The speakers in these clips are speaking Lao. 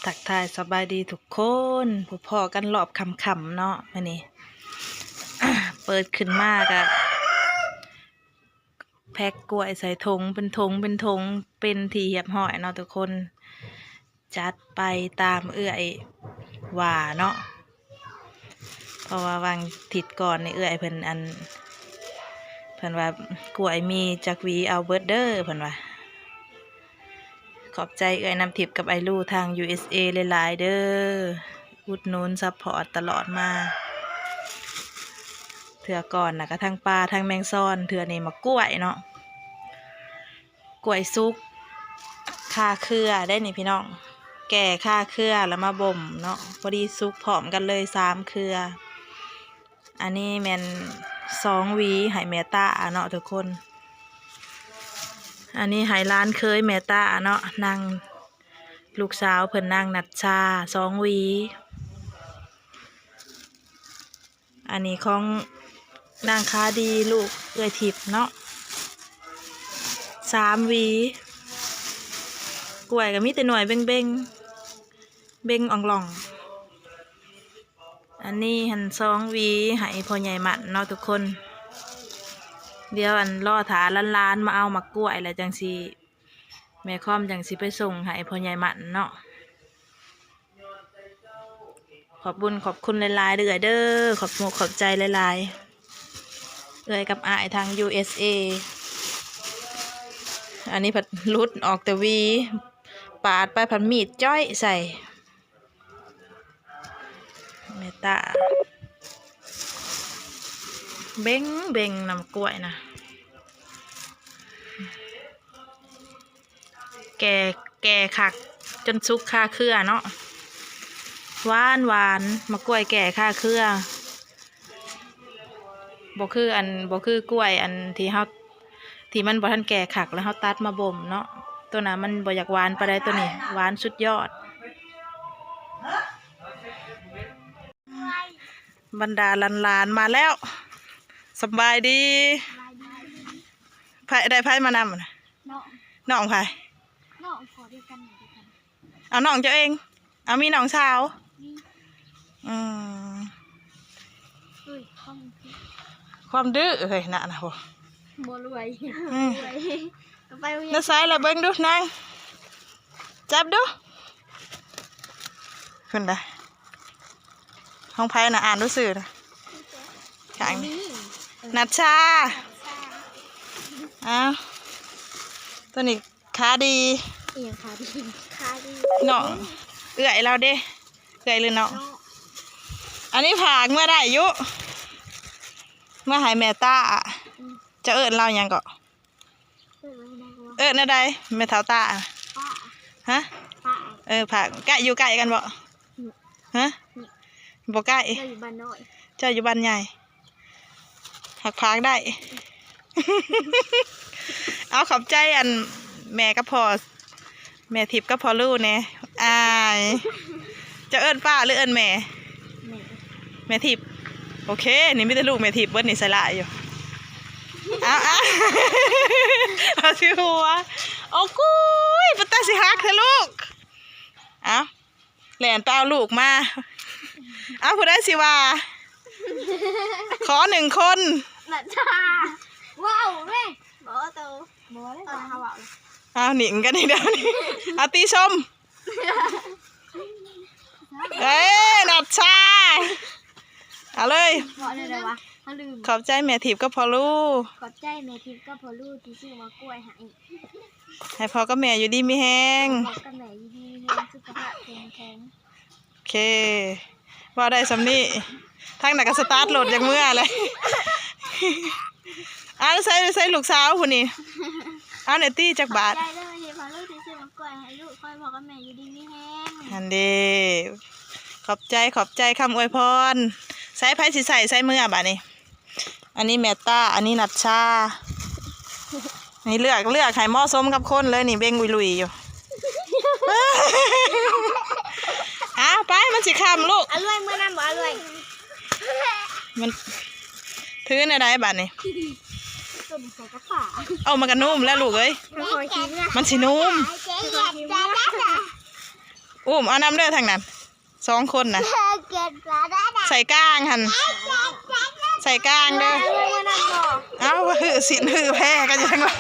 ທັກທາຍສະບາຍດີທຸກຄົນ ພົບພໍ້ກັນລອບຄ່ຳໆເນາະ ມື້ນີ້ ເປີດຂຶ້ນມາກະ ແພັກກ້ວຍໃສ່ຖົງເປັນຖົງເປັນຖົງເປັນທີ່ຮຽບຮ້ອຍເນາະທຸກຄົນ ຈັດໄປຕາມເອື້ອຍວ່າເນາະ ເພາະວ່າຫວ່າງທິດກ່ອນນີ້ເອື້ອຍເພິ່ນອັນ ເພິ່ນວ່າກ້ວຍມີຈັກຫວີເອົາເບິດເດີ ເພິ່ນວ່າ ຂອບໃຈເອື້ອຍນ້ຳທິບກັບອ້າຍລູທາງ ຢູເອສເອ ຫຼາຍໆເດີ ອຸດໜູນຊັບພອດຕະຫຼອດມາ ເທື່ອກ່ອນນະກະທັງປາທັງແມງຊອນ ເທື່ອນີ້ໝາກກ້ວຍເນາະ ກ້ວຍສຸກຄາເຄືອໄດ໋ນີ້ພີ່ນ້ອງ ແກ່ຄາເຄືອແລ້ວມາບົ່ມເນາະ ພໍດີສຸກພ້ອມກັນເລີຍສາມເຄືອ ອັນນີ້ແມ່ນສອງຫວີໃຫ້ແມ່ຕາເນາະທຸກຄົນ ອັນນີ້ໃຫ້ຫຼານເຂີຍແມ່ຕາເນາະ ນາງ ລູກສາວເພິ່ນນາງນັດຊາສອງຫວີ ອັນນີ້ຂອງນາງຄາດີລູກເອື້ອຍທິບເນາະ ສາມຫວີ ກ້ວຍກະມີແຕ່ໜ່ວຍເບັງໆ ເບັງອ່ອງລ່ອງ ອັນນີ້ຫັ້ນສອງຫວີໃຫ້ພໍ່ໃຫຍ່ໝັ້ນເນາະທຸກຄົນ ດຽວອັນລໍຖ້າຫຼານໆມາເອົາໝາກກ້ວຍແລ້ວຈັ່ງຊິ ແມ່ຄອມຈັ່ງຊິໄປສົ່ງໃຫ້ພໍ່ໃຫຍ່ໝັ້ນເນາະ ຂອບບຸນຂອບຄຸນຫຼາຍໆເດີ້ເອື້ອຍເດີ້ ຂອບມຸກຂອບໃຈຫຼາຍໆ ເອື້ອຍກັບອ້າຍທາງ ຢູເອສເອ ອັນນີ້ພັດຫຼຸດອອກແຕ່ຫວີ ປາດໄປພັດມີດຈ້ອຍໃສ່ ແມ່ຕາ ເບັງໆ ນຳກ້ວຍນະ ແກ່ ແກ່ຄັກ ຈົນສຸກຄາເຄືອເນາະ ຫວານໆ ໝາກກ້ວຍແກ່ຄາເຄືອ ບໍ່ຄືອັນ ບໍ່ຄືກ້ວຍອັນທີ່ເຮົາ ທີ່ມັນບໍ່ທັນແກ່ຄັກ ແລ້ວເຮົາຕັດມາບົ່ມເນາະ ໂຕນັ້ນມັນບໍ່ຢາກຫວານປານໃດ ໂຕນີ້ຫວານສຸດຍອດ. ບັນດາຫຼານໆມາແລ້ວ ສຳບາຍດີ ສະບາຍດີ ໃຜ ໄດ້ໃຜມານຳນະ ນ້ອງ ນ້ອງໃຜ ນ້ອງພໍ່ດຽວກັນ ເອົານ້ອງເຈົ້າເອງ ເອົາມີນ້ອງສາວ ມີ ອືມ ເອີຍ ຄວາມ ຄວາມດື້ເຮີ້ຍ ນະນະ ໂຫ ບໍ່ລວຍ ອືມ ລວຍ ໄປໂຮງຮຽນ ນະ ໃສ່ລະເບິ່ງດູນາງ ຈັບດູ ຂຶ້ນໄດ້ ຂອງໃຜນະ ອ່ານດູຊື່ນະ ຂ້າງນີ້ ນີ້ ເອີ ນັດຊາ ນັດຊາ ອ້າວ ໂຕນີ້ ຄາດີ ອີຫຍັງຄາດີ ຄາດີ ນ້ອງ ເອື້ອຍລາວເດ້ ເອື້ອຍຫຼືນ້ອງ ນ້ອງ ອັນນີ້ຝາກເມືອໄດ້ຢູ່ ເມືອໃຫ້ແມ່ຕາ ອືມ ເຈົ້າເອີ້ນລາວຫຍັງເກາະ ເອີ້ນວ່າ ເອີ້ນແນວໃດ ແມ່ເຖົ້າຕາ ປ້າ ຮະ ປ້າ ເອີ ຝາກ ໃກ້ ຢູ່ໃກ້ກັນບໍ່ ອືມ ຮະ ອືມ ບໍ່ໃກ້ ເຈົ້າຢູ່ບ້ານນ້ອຍ ເຈົ້າຢູ່ບ້ານໃຫຍ່ ຫາກຝາກໄດ້ ເອົາ ຂອບໃຈອັນແມ່ກັບພໍ່ ແມ່ທິບກັບພໍ່ລູແດ່ ອາຍ ເຈົ້າເອີ້ນປ້າຫຼືເອີ້ນແມ່ ແມ່ ແມ່ທິບ ໂອເຄ ນີ້ມີແຕ່ລູກແມ່ທິບເບິດນີ້ ສະຫຼາຍຢູ່ ເອົາ ເອົາ ເອົາຊິຫົວ ໂອ້ກຸຍ ເປັນຕາຊິຮັກແທ້ລູກ ເອົາ ແລ່ນໄປເອົາລູກມາ ເອົາ ຜູ້ໃດຊິວ່າ ຂໍໜຶ່ງຄົນ ນັດຊາ ວ້າວແມ່ ບໍ່ໂຕ ບໍ່ໄດ້ ເອົາ ເຮົາເວົ້າ ເອົາ ໜິງກັນອີກແລ້ວນີ້ ເອົາ ຕິຊົມ ເອີ ນັດຊາ ເອົາເລີຍ ເວົ້າແນວໃດວະ ເຮົາລືມ ຂອບໃຈແມ່ທິບກັບພໍ່ລູ ຂອບໃຈແມ່ທິບກັບພໍ່ລູທີ່ຊື້ໝາກກ້ວຍໃຫ້ ໃຫ້ພໍ່ກັບແມ່ຢູ່ດີມີແຮງ ໃຫ້ພໍ່ກັບແມ່ຢູ່ດີມີແຮງ ສຸຂະພາບແຂງແຮງ ໂອເຄ ເວົ້າໄດ້ສ່ຳນີ້ ທາງນັ້ນກໍສະຕາດລົດຢາກເມືອແຫຼະ ເອົາ ໃສ່ ໃສ່ລູກສາວຜູ້ນີ້ ເອົາແດ່ຕິ ຈັກບາດ ຂອບໃຈເດີ ທີ່ພໍ່ລູທີ່ຊື້ໝາກກ້ວຍໃຫ້ລູກ ຂໍໃຫ້ພໍ່ກັບແມ່ຢູ່ດີມີແຮງ ຫັ້ນເດ້ ຂອບໃຈ ຂອບໃຈຄຳອວຍພອນ ໃສ່ ໃຜຊິໃສ່ ໃສ່ເມືອບາດນີ້ ອັນນີ້ແມ່ຕາ ອັນນີ້ນັດຊາ ໃຫ້ເລືອກ ເລືອກໃຫ້ເໝາະສົມກັບຄົນເລີຍນີ້ ເບັງອຸຍລຸຍຢູ່ ອ້າວ ໄປ ມັນຊິຄ່ຳລູກ ອາລວຍເມືອນຳບໍ່ ອາລວຍ ມັນ ຖືແນວໃດບາດນີ້ ຕົວນີ້ໃສ່ກະປາ ເອົາ ມັນກະນຸ່ມແລ້ວລູກເອີຍ ມັນຊິນຸ່ມ ເຈົ້າຂອງກິນເມືອ ມັນຊິນຸ່ມ ເຈົ້າຂອງກິນເມືອ ອຸ້ມເອົານຳເດີທາງນັ້ນ ສອງຄົນນະ ໃສ່ກາງຫັ້ນ ໃສ່ກາງເດີ. ເອົາ ຫື້ສິນຫື້ແພກັນຢູ່ທາງຫຼັງ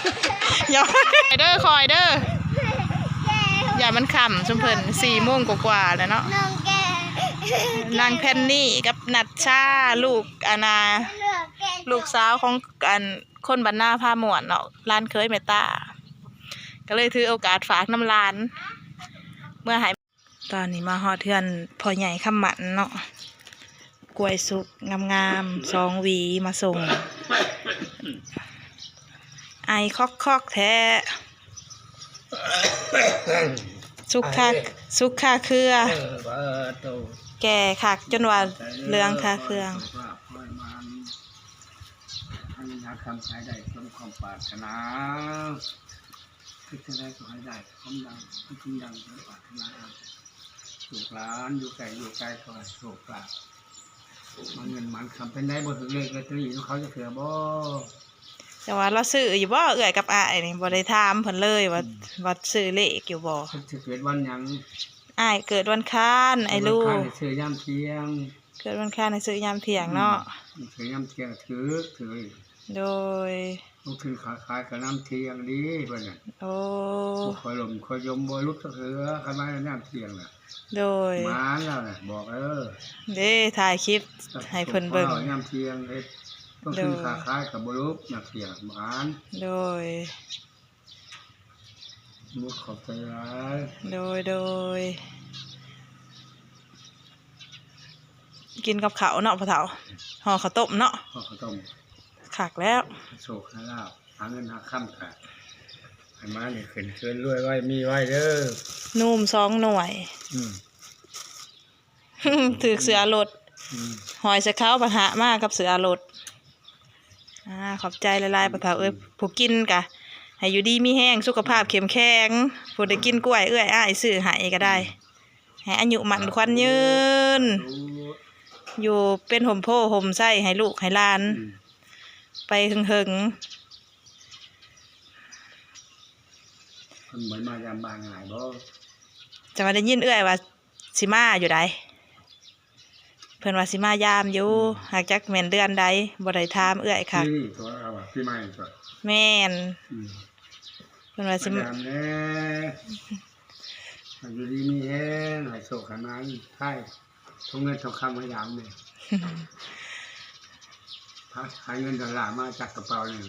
ຢ່າ ໄປເດີ ຄ່ອຍເດີ ຢ່າມັນຄ່ຳ ຊຸມເພິ່ນສີ່ໂມງກວ່າໆແລ້ວເນາະ. ນາງແພນນີກັບນັດຊາ ລູກ ອັນນ່າ ລູກສາວຂອງ ອັນ ຄົນບ້ານນາພາມ່ວນເນາະ ຫຼານເຂີຍແມ່ຕາ ກໍເລີຍຖືໂອກາດຝາກນຳຫຼານເມືອໃຫ້. ຕອນນີ້ມາຮອດເຮືອນພໍ່ໃຫຍ່ຄຳໝັ້ນເນາະ ກ້ວຍສຸກງາມໆ ສອງຫວີມາສົ່ງ ໄອຄອກໆແທ້ ສຸກຄາ ສຸກຄາເຄືອ ເອີ ບາດໂຕ ແກ່ຄັກຈົນວ່າເຫຼືອງຄາເຄືອ. ໃຫ້ເງິນຫາຄຳໃຫ້ໄດ້ສົມຄວາມປາດຖະໜາ ຄິດຈັ່ງໃດກໍໃຫ້ໄດ້ຄວາມດັງ ຄິດຄວາມດັງສົມປາດຖະໜາ. ລູກຫຼານຢູ່ໃກ້ຢູ່ໄກກໍໃຫ້ໂຊກລາບ ໝານເງິນໝານຄຳ. ເປັນໃດບໍ່ຖືກເລກລອດເຕີຣີນຳເຂົາຈັກເທື່ອບໍ່? ຈັ່ງວ່າລາວຊື້ຢູ່ບໍ່ ເອື້ອຍກັບອ້າຍນີ້ ບໍ່ໄດ້ຖາມເພິ່ນເລີຍວ່າ ອືມ ວ່າຊື້ເລກຢູ່ບໍ່? ເພິ່ນຊິເກີດວັນຫຍັງ? ອ້າຍເກີດວັນຄານ ອ້າຍລູ ເກີດວັນຄານໃຫ້ຊື້ຍາມທ່ຽງ ເກີດວັນຄານໃຫ້ຊື້ຍາມທ່ຽງເນາະ ອືມ ຊື້ຍາມທ່ຽງຖືກ ຖືກ. ໂດຍ ລົງທຶນຄ້າຂາຍກໍຍາມທ່ຽງດີເພິ່ນນະ. ໂອ້ ບໍ່ຄ່ອຍລົ້ມຄ່ອຍຢົມ ບໍ່ຫຼຸດຈັກເທື່ອ ຄັນມາຍາມທ່ຽງນະ. ໂດຍ ໝານແລ້ວນະ ບອກເດີ ເດ້ ຖ່າຍຄລິບໃຫ້ເພິ່ນເບິ່ງ ຍາມທ່ຽງເຮັດ ລົງທຶນ ໂດຍ ຄ້າຂາຍກໍບໍ່ຫຼຸດຍາມທ່ຽງ ໝານ. ໂດຍ ມຸກຂອບໃຈຫຼາຍ. ໂດຍ ໂດຍ ກິນກັບເຂົ້າເນາະພໍ່ເຖົ້າ ຫໍ່ເຂົ້າຕົ້ມເນາະ ຫໍ່ເຂົ້າຕົ້ມ ຄັກແລ້ວ. ໂຊກໃຫ້ລາບ ຫາເງິນຫາຄຳກະໃຫ້ມານີ້ຂຶ້ນເຊີນລວຍໄວມີໄວເດີ ນູມສອງໜ່ວຍ ອືມ ຖືກເສືອລົດ ອືມ ຫອຍໃສ່ເຂົາ ປະທະມາກັບເສືອລົດ. ອາ ຂອບໃຈຫຼາຍໆ ອືມ ພໍ່ເຖົ້າເອີຍ ອືມ ຜູ້ກິນກະໃຫ້ຢູ່ດີມີແຮງ ສຸຂະພາບເຂັ້ມແຂງ ຜູ້ໄດ້ກິນກ້ວຍເອື້ອຍອ້າຍຊື້ໃຫ້ກໍໄດ້ ອືມ ໃຫ້ອາຍຸໝັ້ນຂວັນຍືນ ສາທຸ ຢູ່ເປັນຮົ່ມໂພຮົ່ມໄຊໃຫ້ລູກໃຫ້ຫຼານ ອືມ ໄປເຫິງໆ. ເພິ່ນບໍ່ມາຢາມບ້ານງ່າຍບໍ່? ຈັ່ງວ່າໄດ້ຍິນເອື້ອຍວ່າຊິມາຢູ່ໃດ ເພິ່ນວ່າຊິມາຢາມຢູ່ ອືມ ຫາກຈັກແມ່ນເດືອນໃດ ບໍ່ໄດ້ຖາມເອື້ອຍຄັກ. ປີນີ້ຕົວະ ເອົາວ່າປີໃໝ່ຕົວະ. ແມ່ນ ອືມ ເພິ່ນວ່າຊິມາຢາມແດ່ ໃຫ້ຢູ່ດີມີແຮງ ໃຫ້ໂຊກໃຫ້ໝານ ໃຫ້ ຖົງເງິນຖົງຄຳມາຢາມນີ້ ຫາເງິນດອນລາມາຈັກກະເປົາໜຶ່ງ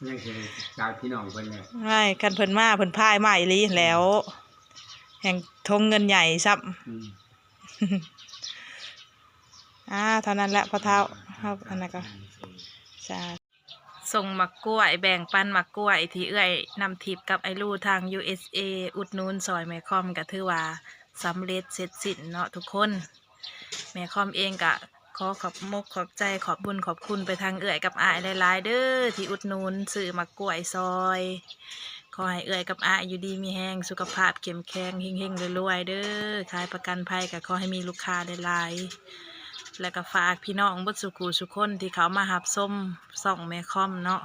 ຍັງຊິໄດ້ຈ່າຍພີ່ນ້ອງເພິ່ນແດ່. ໂອ້ຍ ຄັນເພິ່ນມາ ເພິ່ນພາຍມາອີ່ຫຼີຫັ້ນແຫຼ້ວ ອືມ ແຮ່ງຖົງເງິນໃຫຍ່ຊ້ຳ. ອືມ ອາ ເທົ່ານັ້ນແຫຼະພໍ່ເຖົ້າ ເຮົາອັນນັ້ນກໍ ສາ ສົ່ງໝາກກ້ວຍ ແບ່ງປັນໝາກກ້ວຍທີ່ເອື້ອຍນ້ຳທິບກັບອ້າຍລູທາງ ຢູເອສເອ ອຸດໜູນຊ່ອຍແມ່ຄອມ ກໍຖືວ່າສຳເລັດເສັດສິ້ນເນາະທຸກຄົນ. ແມ່ຄອມເອງກໍຂໍຂອບມົກຂອບໃຈ ຂອບບຸນຂອບຄຸນໄປທາງເອື້ອຍກັບອ້າຍຫຼາຍໆເດີ ທີ່ອຸດໜູນຊື້ໝາກກ້ວຍຊ່ອຍ. ຂໍໃຫ້ເອື້ອຍກັບອ້າຍຢູ່ດີມີແຮງ ສຸຂະພາບເຂັ້ມແຂງ ເຮັງໆລວຍໆເດີ. ຂາຍປະກັນໄພກໍຂໍໃຫ້ມີລູກຄ້າຫຼາຍໆ ແລ້ວກໍຝາກພີ່ນ້ອງເບິດສູ່ຄູ່ສູ່ຄົນທີ່ເຂົ້າມາຮັບຊົມຊ່ອງແມ່ຄອມເນາະ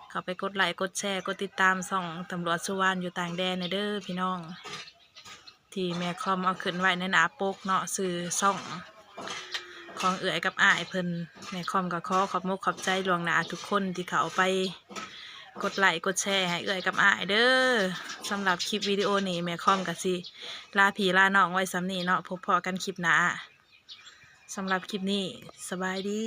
ເຂົ້າໄປກົດໄລ້ກົດແຊ ກົດຕິດຕາມຊ່ອງຕຳຫຼວດສຸວານຢູ່ຕ່າງແດນແດ່ເດີພີ່ນ້ອງ ທີ່ແມ່ຄອມເອົາຂຶ້ນໄວ້ໃນໜ້າປົກເນາະ ຊື່ຊ່ອງຂອງເອື້ອຍກັບອ້າຍເພິ່ນ. ແມ່ຄອມກໍຂໍຂອບມົກຂອບໃຈລ່ວງໜ້າທຸກຄົນທີ່ເຂົ້າໄປກົດໄລ້ກົດແຊໃຫ້ເອື້ອຍກັບອ້າຍເດີ. ສຳລັບຄລິບວິດີໂອນີ້ ແມ່ຄອມກໍຊິລາພີ່ລານ້ອງໄວ້ສ່ຳນີ້ເນາະ ພົບພໍ້ກັນຄລິບໜ້າ. ສຳລັບຄລິບນີ້ ສະບາຍດີ.